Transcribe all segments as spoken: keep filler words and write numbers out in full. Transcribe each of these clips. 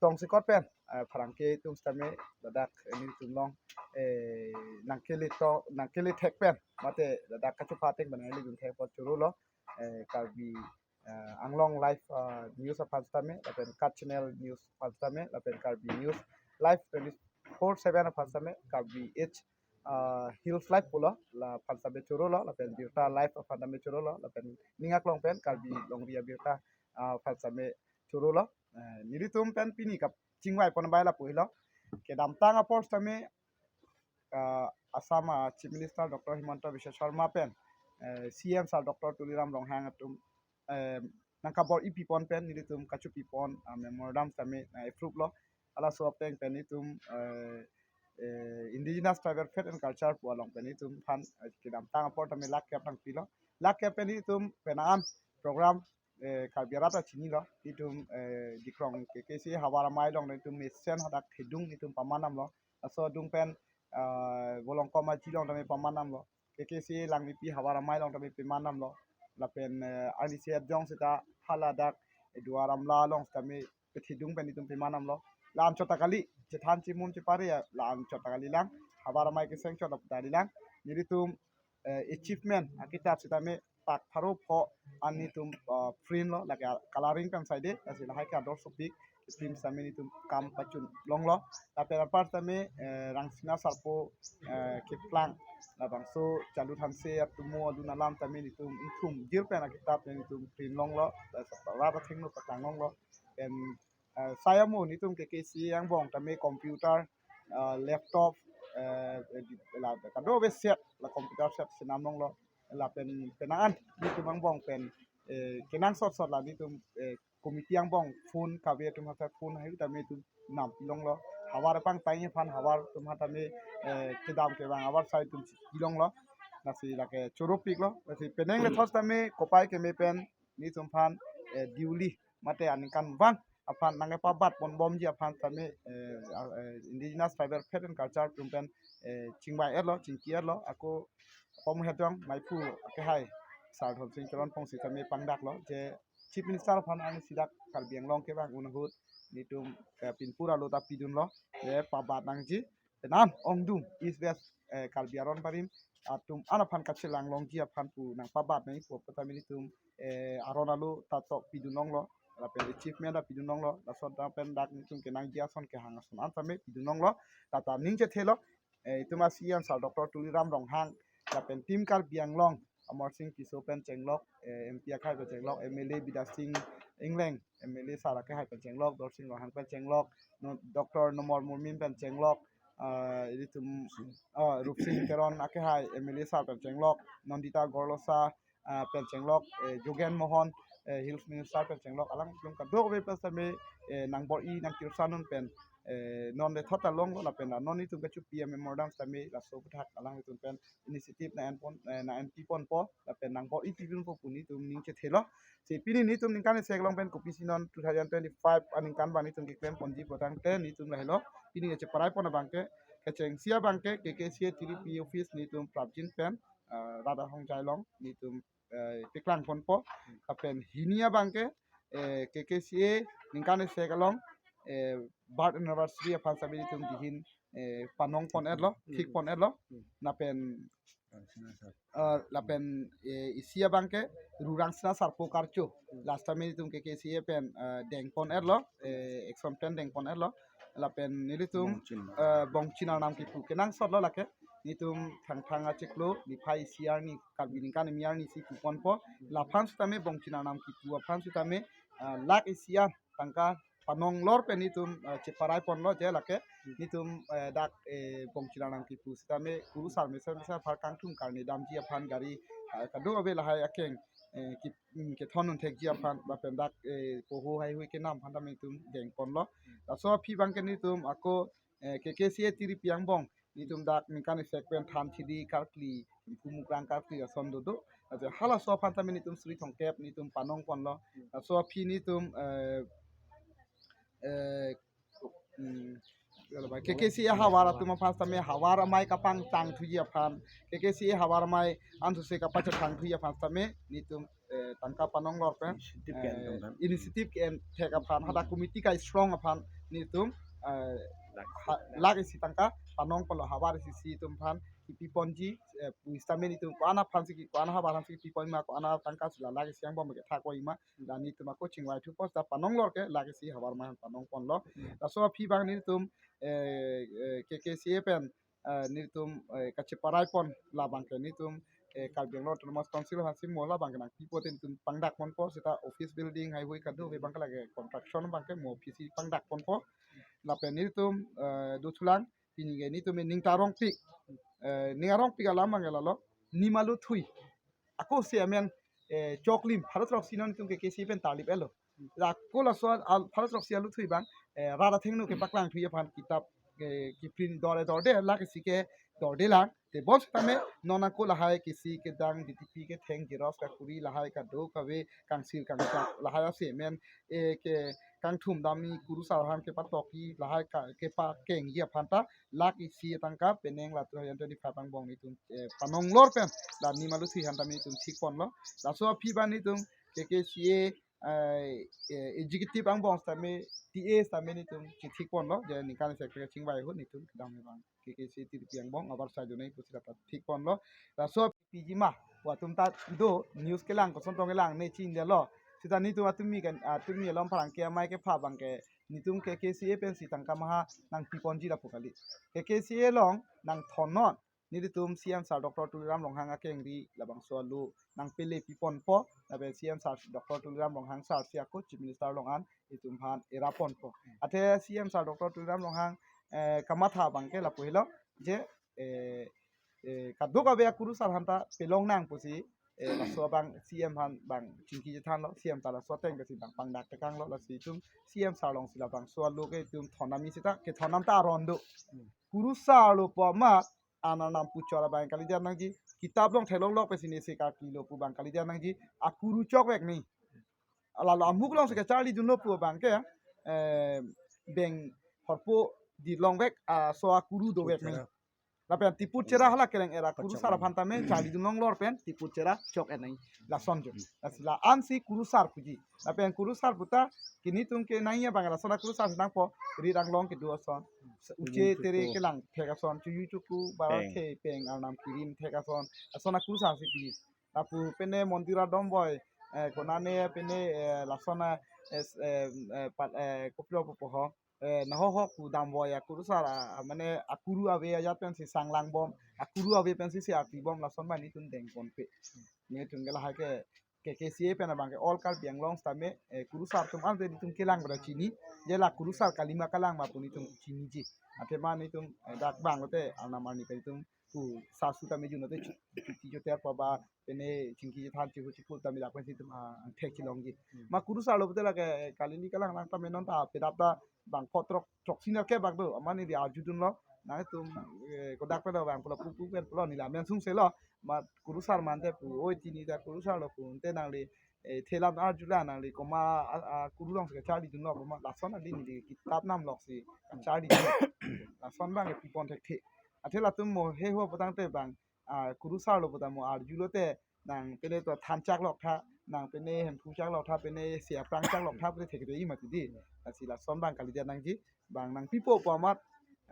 tongsekot pen, eh, pherangke atum sitame ladak, eh, nelitum along, eh, nangkele to, nangkele thek pen mate ladak kachupha ateng pen nangkele dun thek apot choro lo, eh, Karbi, eh, Anglong Live, eh, News aphan sitame, lapen Kutch Channel News aphan sitame, lapen Karbi News Live twenty-four seven aphan sitame, Karbi H, eh, Hills Live pulo, la aphan sitame choro lo, lapen Birta Live aphan sitame choro lo, lapen ning aklong pen Karbi Longri Abirta, eh, aphan sitame choro lo. Eh, nelitum pen pini kachingvai pon abang lapu helo. Kedamtang apor sitame, eh, Assam, eh, Chief Minister Doctor Himanta Biswa Sarma pen, eh, C M Sir Doctor Tuliram Ronghang atum, eh, nangkabor-i pi pon pen nelitum kachopi pon, eh, memorandum sitame, eh, approve lo. Halaso ateng pen nelitum, eh, eh, Indigenous Tribal Faith and Culture pu along pen nelitum aphan, eh, kedamtang apor sitame lakh kep nangpilo. Lakh kep pen nelitum penang an program, eh, Karbi arat ta chinilo, nelitum, eh, Dikrong K K C A havar amei along nelitum mesen hadak thedung nelitum paman damlo. Laso adung pen, eh, Volongkom Aji along sitame paman damlo. K K C A Langmepi havar amei along sitame paman damlo. Lapen, eh, arnisi arjong seta haladak, eh, Duar Amla along sitame pethedung pen nelitum paman damlo. La-an chot ta kali, chethan chimun chepare ya, la-an chot ta kali lang. Havar amei keseng chot ta kali lang. Nelitum, eh, achievement akitap sitame pak pharo pho an nelitum, eh, print lo, lake colouring pen side, lasi lahai ke ador sopik, print sitame nelitum kam pachun longlo. Lapen apar sitame, eh, Rangsina Sarpo, eh, keplang, labangso Chalu Thanse atumo alun alam sitame nelitum ingthum jir pen akitap nelitum print longlo, eh, rat athengno paklang longlo. Pen, eh, sai amo nelitum K K C A angbong sitame computer, eh, laptop, eh, la kadokave set, la computer set sinam longlo. Lapen penang an nelitum angbong pen, eh, kenangsot sot la nelitum, eh, committee angbong phone kave atum hathak phone hai sitame nelitum nam longlo. Havar pangtang aphan havar atum hathak sitame, eh, kedam kevang havar sai atum si longlo. Lasi lake choropiklo. Lasi penang le thos sitame kopai keme pen nelitum aphan, eh, duly mate aningkanvang aphan nangkepabat ponbomji aphan sitame, eh, ah, eh, Indigenous Tribal Faith and Culture atum pen, eh, chingvai-etlo, chingki-etlo, ako pamu hetong maiphu akehai Sir Dhonsing Teron Phongsi sitame pangdaklo, je Chief Minister aphan arnisi dak Karbi Anglong kevang un ahut nelitum, eh, pinpur alo ta pidunlo, je pabat nangji, penang an ongdung East West, eh, Karbi aron barim atum an aphan kachelang longji aphan pu nangpabat nangji pu apot sitame nelitum, eh, aron alo ta tok pidun longlo, lapen achievement ta pidun longlo, lason ta pen dak nelitum kenangji ason kehang ason an sitame pidun longlo, ta ta ning chethelo, eh, itum a C M Sir Doctor Tuliram Ronghang, lapen Team Karbi Anglong, Amarsing Tisso pen chenglok, eh, M P akehai pen chenglok, M L A Bidya Sing Engleng, M L A Sir akehai pen chenglok, Dorsing Ronghang pen chenglok, no, Doctor Nomol Murmin pen chenglok, ah, ilitum, ah, Rupsing Teron akehai M L A Sir pen chenglok, Nandita Gorlosa, ah, pen chenglok, eh, Jogen Mohan, eh, Hills Minister pen chenglok, alangtum kadokave pen sitame, eh, nangbor-i nangkirsanun pen, eh, non le thot ta longlo lapen non nelitum kachopi a-memorandum sitame laso aputhak alanglitum pen initiative nang-en pon, eh, nang-enpi ponpo lapen nangbor-i pidunpo pu nelitum ning chethelo. Si pini nelitum ningkan isi along pen kopisi non two thousand twenty-five aningkan abang nelitum keklem ponji pu tangte nelitum lahelo. Pini cheparai pon abangke, kechengsi abangke K K C A Tiripi office nelitum prapjin pen, eh, rat ahongjai along nelitum, eh, paklang ponpo. Lapen hini abangke, eh, K K C A ningkan isi along, eh, birth anniversary aphan sitame nelitum dihin, eh, panong pon-etlo, thik pon-etlo. Lapen, eh, lapen, eh, isi abangke Ru Rangsina Sarpo karcho. Last time nelitum K K C A pen, eh, deng pon-etlo, eh, action plan deng pon-etlo. Lapen nelitum, Bongchin. Eh, Bongchin Arnam kipu kenangsotlo lake. Nelitum Thangthang achiklo, niphai isi arni, Karbi ningkan kimi arni si pu ponpo. Laphan sitame Bongchin Arnam kipu aphan sitame, eh, lakh isi an tangka panong lor pen nelitum, eh, cheparai ponlo je lake. Nelitum, eh, dak, eh, Bongchin Arnam kipu sitame kurusar mesen mesen apar kangthum karne damji aphan gari, eh, kadokave lahai akeng, eh, ki, mm, kethon un thekji aphan lapen dak, eh, poho haihui kenam aphan tame nelitum deng ponlo. Laso aphi abangke nelitum ako, eh, K K C A Tiripi angbong nelitum dak ningkan isi pen than thidi karkli, Hemphu Mukrang karkli ason dodo. Aja halaso aphan tame nelitum suri thongkep nelitum panong ponlo. Laso aphi nelitum, eh, eh, mm, K K C A havar atum aphan sitame havar amei kapangtang thuji aphan, K K C A havar amei anthuse kapachethang thuji aphan sitame nelitum, eh, tangka panong lor pen, initiative ke-en tong kan, eh, initiative ke-en thek aphan, hadak committee kai strong aphan, nelitum, eh, ha- lakh isi tangka panong polo, havar isi isi atum aphan kipi ponji, eh, pu sitame nelitum ko-an aphan si ki- ko-an havar aphan si kipi pon ma, ko-an tangka si la lakh isi angbong ke thak oi ma, la nelitum ako chingvai thupo seta panong lor ke lakh isi havar ma panong ponlo. Laso aphi abang nelitum, eh, eh, K K C A pen, eh, nelitum, eh, kacheparai pon labang ke nelitum, eh, Karbi Anglong Autonomous Council aphan si mo labang ke nangpipo te nelitum pangdak ponpo, seta office building haihui kado ke abang ke lake construction abang ke mo aphi si pangdak ponpo. Lapen nelitum, eh, dothulang, pini ke nelitum ning ta arongpik, eh, ning arongpik alam abang ke lalo, Nimalu Thui. Ako si amen, eh, choklim, pharo throk si non nelitum K K C A pen tarlip elo. La ako laso al pharo throk si alu thui abang, eh, rat athengno kepaklang thui aphan kitap, eh, kiprint dorde dorde, lakh isi kedorde lang. Tebon sitame non ako lahai kisi kedang D T P ketheng, xerox kakuri, lahai kado kave, kangsir kangchak, lahai ase amen, eh, ke kangthum dam, kurusar aphan kepatoki, lahai ka- kepakengji aphan ta lakh isi tangka penang latur hayan twenty five angbong nelitum, eh, panong lor pen la Nimalu Thui aphan tame nelitum thik ponlo. Laso aphi abang nelitum K K C A, eh, eh, executive angbong sitame, T A sitame nelitum chethik ponlo, je ningkan isi kre chingvai ahut nelitum kedam abang K K C A T D P angbong abar sai donai pusi la ta thik ponlo. Laso aphi piji ma, pu atum ta do, news kelang, koson tong kelang ne chinidetlo. Seta nelitum atumi kan, atumi along pherangke amei kepha abang ke nelitum K K C A pensi tangka maha nangpi ponji lapu kali. K K C A along nangthon non, nelitum C M sir Doctor Tuliram Ronghang akengri labangso alu nangpele pi ponpo, lapen C M sir Doctor Tuliram Ronghang sir si ako Chief Minister along an itum aphan era ponpo. Athe C M sir Doctor Tuliram Ronghang, eh, kamatha abang ke lapu helo, je, eh, eh, kadokave akurusar aphan ta pelong nang pusi, eh, laso abang C M aphan abang chingki chethanlo, C M ta laso ateng ke si abang pangdak tekanglo, lasi itum C M sir along si labangso alu ke itum thon nangji seta kethon nam ta aron do. Kurusar lo pu amat, an arnam pu chot abang kalidet nangji, kitap along theklong lok pensi ne se karkli lo pu abang kalidet nangji, akuru chokvek ni. Alalo amuk along si kacharlidunlo pu abang ke, eh, beng horpo di longvek, ah, so akuru dovek ni. Lapen tiput chera hala keleng era kurusar aphan tame charlidun long lor pen tiput chera chok-et nang lason jo. Lasi la-an si kurusar puji. Lapen kurusar puta ke nelitum ke nangji abang lason akurusar nangpo, rit anglong kedo ason, uche tere kelang thek ason, chuyu chuku, bara the peng arnam kirim thek ason, lason akurusar si pi. Lapu pene mondir adom boi, eh, konane pene, eh, lason a, eh, s- eh, eh, pat- eh, kopilo popo ho, eh, nahohok pu damboi akurusar, ah, mane akuru ave ajat pensi sanglang bom, akuru ave pensi se arti bom, lason abang nelitum deng ponpe. Nelitum ke lahai ke K K C A pen abang ke all Karbi Anglong sitame, eh, kurusar atum ante nelitum kelang pada chini, je la kurusar kalima kalang ma pu nelitum chiniji. Athema nelitum, eh, dak abang lote arnam arni pen nelitum pu sasu tame jun lote chu- chuti choter pa ba pene chingki chethan chihu chipu tame dak pensi itum, ah, angthek chilongji. Ma kurusar lo pute lake, eh, kalili kalang lang tame non ta pedap ta bang pho throk throk senior ke bak do, amat neli arjudunlo, nangtum, eh, kodak pen abang pulo pupu pen pulo neli amen sungse lo, ma kurusar mante pu, oi chini ta kurusar lo pu, te nangli, eh, thelam arjula nangli komat, ah, ah, kuru along si kacharlidunlo komat, lason nangli neli kitap nam lok si kacharlidun, lason abang ke pi pon thekthe. Athe latum mo he ho pu tangte abang, ah, kurusar lo pu ta mo arjulo te, nang pene to than chak lok tha, nang pene hemphu chak lok tha, pene se aphrang chak lok tha pute thekde i mati di. Lasi lason abang kalidet nangji, abang nangpipo pu amat,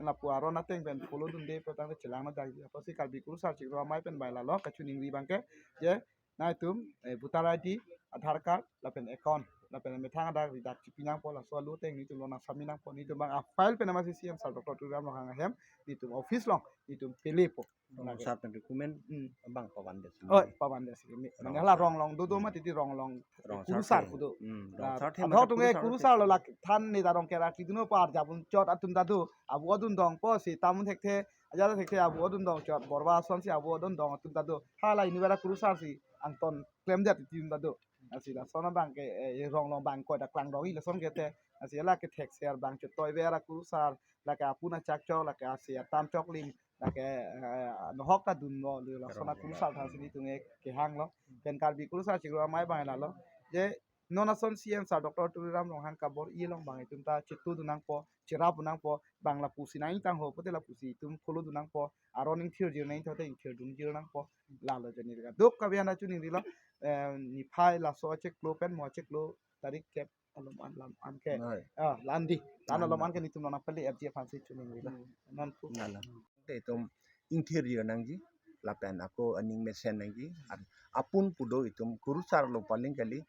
lapu aron ateng pen follow dunde pu tangte chelang no dagi. Apotsi Karbi Kurusar Chiklo Amei pen bai lalo kachiningri abang ke, je, nangtum, eh, voter I D, Aadhaar card, lapen account, lapen methang adak ridak chipi nangpo, laso alu ateng nelitum lo nangsami nangpo, nelitum abang a file pen amatsi C M sir Doctor Tuliram Ronghang ahem, nelitum office along nelitum pelepo. Rong sar pen document, hmm, abang pavan det si. Oh, pavan det si. Mane hala rong along dodo mati di, rong along kurusar pu do. Hmm, rong sar the athok mati tung ke kurusar lo, lak than ne ta rong kerak ti duno par jabun chot atum ta do. Abu adun dongpo si tamun thekthe, ajat thekthe abu adun dong chot, borba ason si abu adun dong atum ta do. Hala inut ber akurusar si angton klemdet atum ta do. Lasi lason abang ke, eh, rong along abang koi dak klang rong i lason ke te. Lasi hala kethek ser abang chotoi ber akurusar, lake apun achak chok, lake ase atam choklim, lake, eh, nohok ta dunlo, lason akurusar than si nelitum ke kehanglo. Pen Karbi Kurusar Chiklo Amei abang lalo, je non ason C M sir Doctor Tuliram Ronghang kabor-i along abang itum ta chetudun nangpo, cherapdun nangpo, abang lapusi nangtang ho pute lapusi itum follow dun nangpo, aron ingthirjir nangthote ingthirdunjir nangpo, lalo jani rega. Dok kabiana chuningrilo, eh, niphai laso achiklo pen mo achiklo tarik kep alom an lam an ke. Noi. Ah, landi. Lan Lan alom an ke nitum nang pali F G F aphansi chuning rilo. Hmm. Non pu. Nala. Te itum ingthir yo nangji. Lapen ako aning mesen nangji. Ar apun pu do itum kurusar lo paling kali.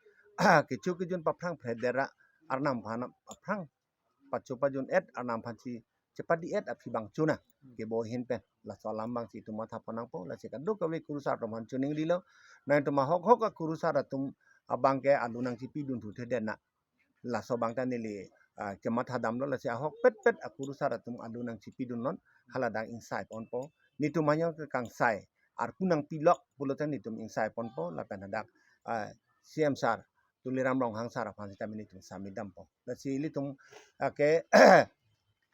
Kecho kejun paphrang phredera arnam aphan paphrang pacho pajun et arnam aphansi chepadi et aphi bang chuna. Hmm. Kebo ahin pen. Laso alam bangsi itum matha pon nangpo. Lasi kadokave kurusar atum aphan chuning rilo. Nangtum ahok hok akurusar atum abang ke alu nangchipidun thu thedet na. Laso abang ta neli, ah, kematha damlo, lasi ahokpet pet akurusar atum alu nangchipidun non, hala dak ingsai ponpo. Nitum hanyong ke kangsai, arpu nangpilok pulote nitum ingsai ponpo, lapen hadak, ah, C M sir, Tuliram Ronghang sir aphan sitame nitum sami dampo. Lasi ilitum, ah, ke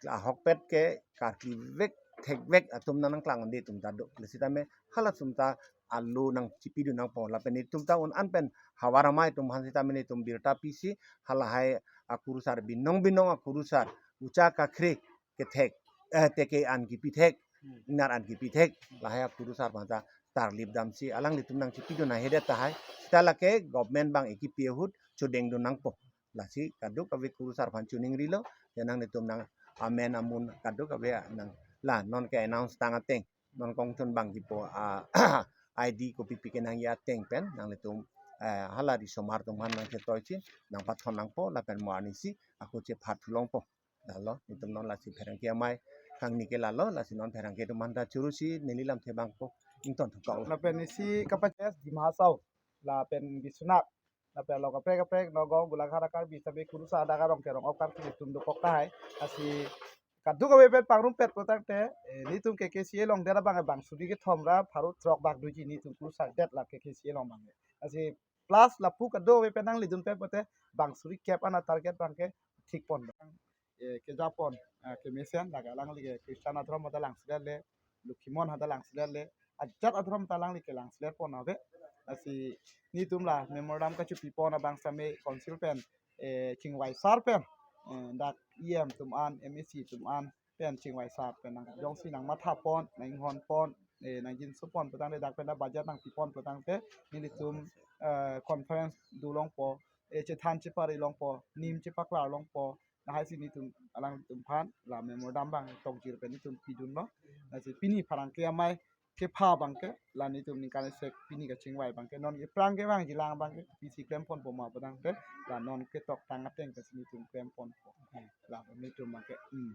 ahokpet ke karkli vek thek vek atum nang nangklang ande atum ta do. Lasi tame hala atum ta alu nangchipidun nangpo. Lapen itum ta un an pen havar amei atum aphan sitame nitum birta pisi halahai akurusar binong binong akurusar ucha kakhre kethek, eh, teke an kipithek, inar an kipithek, lahai akurusar aphan ta tarlip damsi alanglitum nangchipidun ahedet tahai. Sita lake government bang ekipi ahut chodengdun nangpo. Lasi kadokave kurusar aphan chuning rilo, ya nanglitum nang amen amun kadokave nang la non ke announce tang ateng, non kongchun bang kipo a I D kopi pi kenangji ateng pen nanglitum, eh, hala risomar atum aphan nangchetoisin nangpathon nangpo lapen mo arnisi ako chephat thulongpo. Lalo, nitum non lasi pherangke amei kangni ke lalo, lasi non pherangke atum aphan ta churusi neli lamthe bangpo ington thukok lo. Lapen isi kapaches Dima Hasao, lapen Biswanath, lapen lo kaprek kaprek Nagaon, Golaghat, Karbi sitame kurusar dak arong kerong ok karkli atum dokok tahai. Lasi kadokave pen pangrumpet pulotangte, eh, nitum K K C A along dera bang bang suri kethom ra pharo throk bak doji nitum kurusar det la K K C A along bang. Lasi plus lapu kadokave pen nanglidun pen pote bang suri kep ana target bang ke thik pon. Eh, kejapon, eh, kemesen, lake alangli ke Christian adhorom ta langselet le, Lokhimon ta langselet le, ajat adhorom ta alangli ke langselet pon ave. Lasi nitum la memorandum kachipipon abang sitame council pen, eh, chingvai sar pen, eh, dak E M atum an, M A C atum an pen chingvai sar pen nang jongsi nangmatha pon, nanghon pon, eh, nangjinso pon pulotangte dak pen ta budget nangpipon pulotangte nelitum, eh, conference dolongpo, eh, chethan chepari longpo, nim chepaklar longpo, lahai si nitum alangtum aphan la memorandum bang tokjir pen nitum pidunlo. Lasi pini pherangke amei kepha bang ke la nitum ningkan isek pini kachingvai bang ke non ke pherangke bang jilang bang ke pisi klem ponpo ma pulotangte la non ketok tang ateng ke si nitum klem ponpo. La nitum bang ke, hmm.